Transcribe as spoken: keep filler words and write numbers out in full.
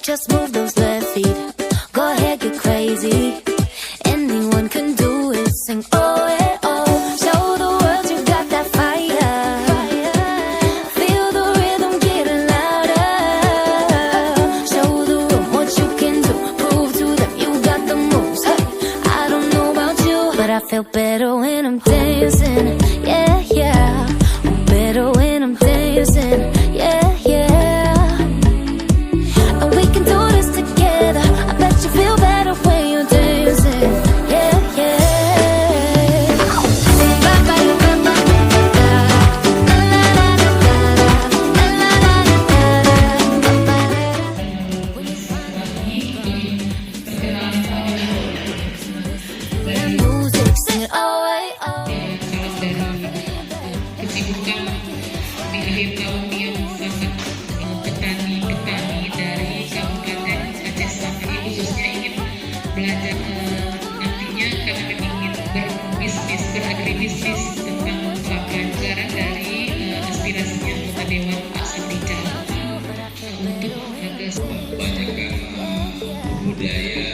Just move those left feet. Go ahead, get crazy. Anyone can do it. Sing oh eh oh. Show the world you got that fire. Feel the rhythm getting louder. Show the room what you can do. Prove to them you got the moves. Hey, I don't know about you, but I feel better when I'm dancing. Yeah, yeah. I'm better when I'm dancing. Yeah, yeah. And we can do this together. I bet you feel better when you're dancing. Yeah, yeah. Music, sing it all right, oh. Kesibukan di akhir tahun yang sangat, eh, petani-petani dari Kabupaten Aceh Selatan ini khususnya ingin belajar, eh, nantinya kami memang ingin berbisnis, beragribisnis tentang kelapa, garam dari, eh, aspirasinya anggota Dewan Pak Sandi Calon. Untuk harga banyak, eh, budaya